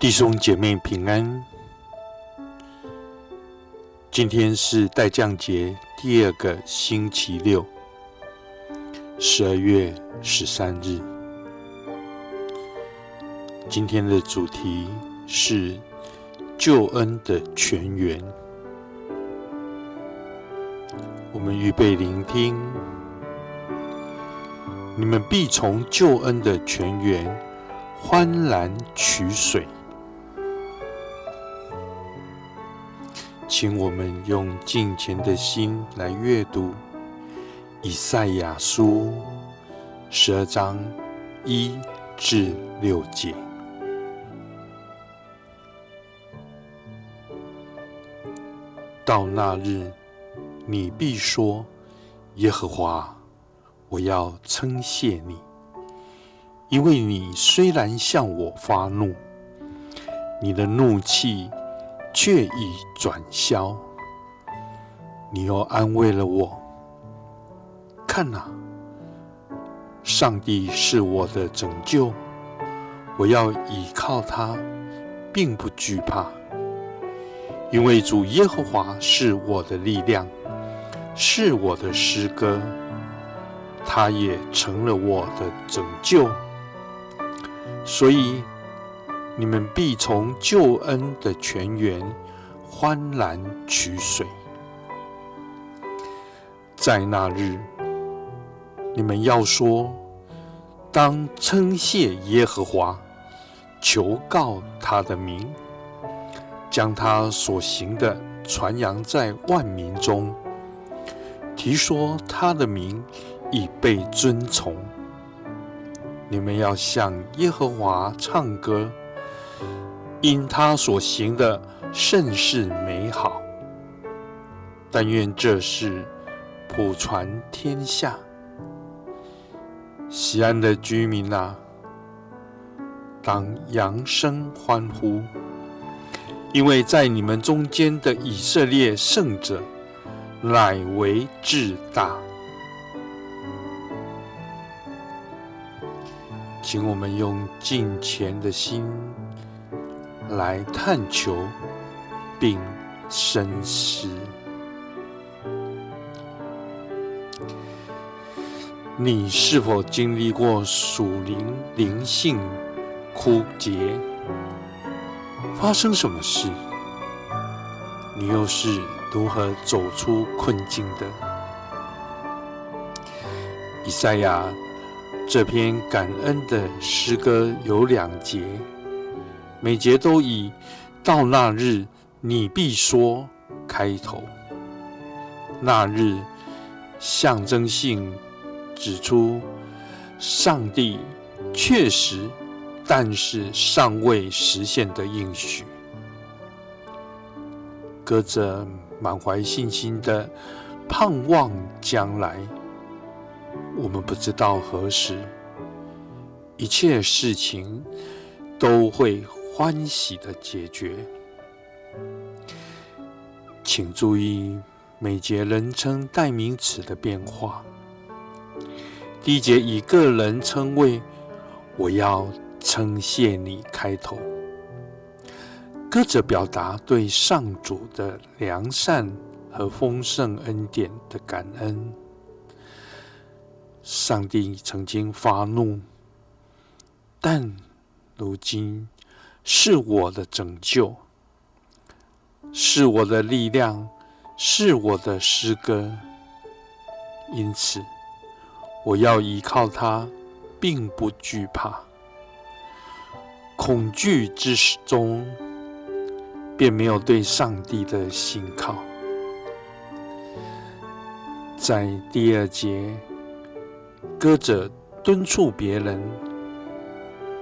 弟兄姐妹平安。今天是待降节第二个星期六，12月13日。今天的主题是救恩的泉源。我们预备聆听，你们必从救恩的泉源欢然取水。请我们用敬虔的心来阅读以赛亚书12章1至6节。到那日，你必说：耶和华，我要称谢你，因为你虽然向我发怒，你的怒气却已转消，你又安慰了我。看哪，上帝是我的拯救，我要倚靠他，并不惧怕，因为主耶和华是我的力量，是我的诗歌，他也成了我的拯救。所以你们必从救恩的泉源欢然取水。在那日，你们要说：当称谢耶和华，求告他的名，将他所行的传扬在万民中，提说他的名以被尊崇。你们要向耶和华唱歌，因他所行的甚是美好。但愿这事普传天下。锡安的居民啊，当扬声欢呼，因为在你们中间的以色列圣者乃为至大。请我们用敬虔的心来探求并深思。你是否经历过属灵灵性枯竭？发生什么事？你又是如何走出困境的？以赛亚这篇感恩的诗歌有2节，每节都以到那日你必说开头。那日象征性指出上帝确实但是尚未实现的应许。歌者满怀信心的盼望将来，我们不知道何时，一切事情都会欢喜的解决。请注意每节人称代名词的变化。第一节以个人称谓我要称谢你开头，歌者表达对上主的良善和丰盛恩典的感恩。上帝曾经发怒，但如今是我的拯救，是我的力量，是我的诗歌，因此我要依靠他，并不惧怕。恐惧之中，便没有对上帝的信靠。在第二节，歌者敦促别人：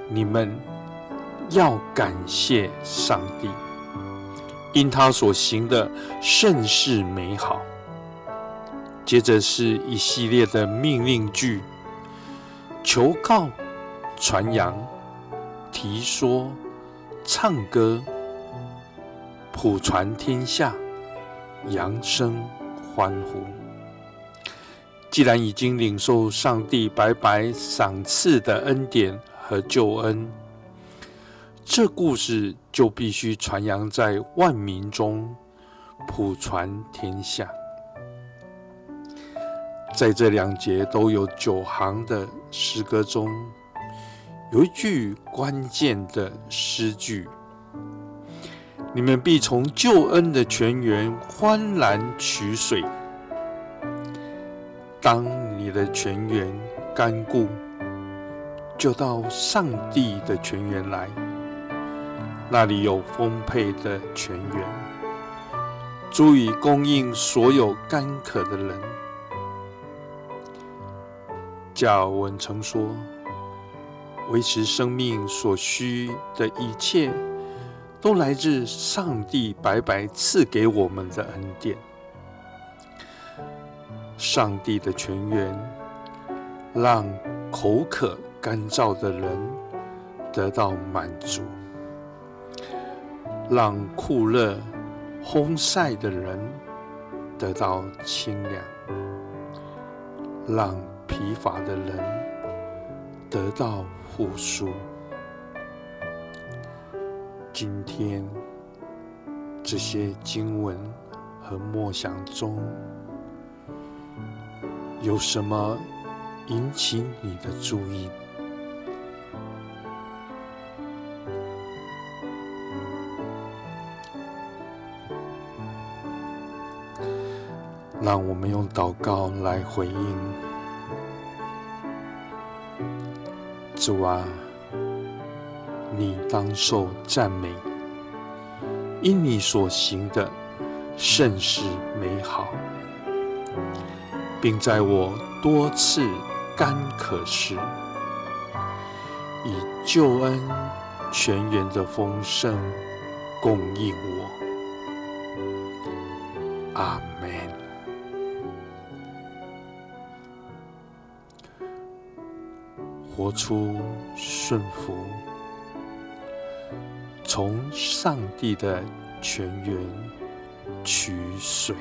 你们要感谢上帝，因他所行的甚是美好。接着是一系列的命令句，求告、传扬、提说、唱歌、普传天下，扬声欢呼。既然已经领受上帝白白赏赐的恩典和救恩，这故事就必须传扬在万民中，普传天下。在这两节都有九行的诗歌中，有一句关键的诗句：你们必从救恩的泉源欢然取水。当你的泉源干枯，就到上帝的泉源来，那里有丰沛的泉源，足以供应所有干渴的人。加尔文曾说，维持生命所需的一切，都来自上帝白白赐给我们的恩典。上帝的泉源，让口渴干燥的人得到满足，让酷热烘晒的人得到清凉，让疲乏的人得到复苏。今天这些经文和默想中，有什么引起你的注意？让我们用祷告来回应。主啊，你当受赞美，因你所行的甚是美好，并在我多次干渴时，以救恩泉源的丰盛供应我。阿们。活出顺服，从上帝的泉源取水。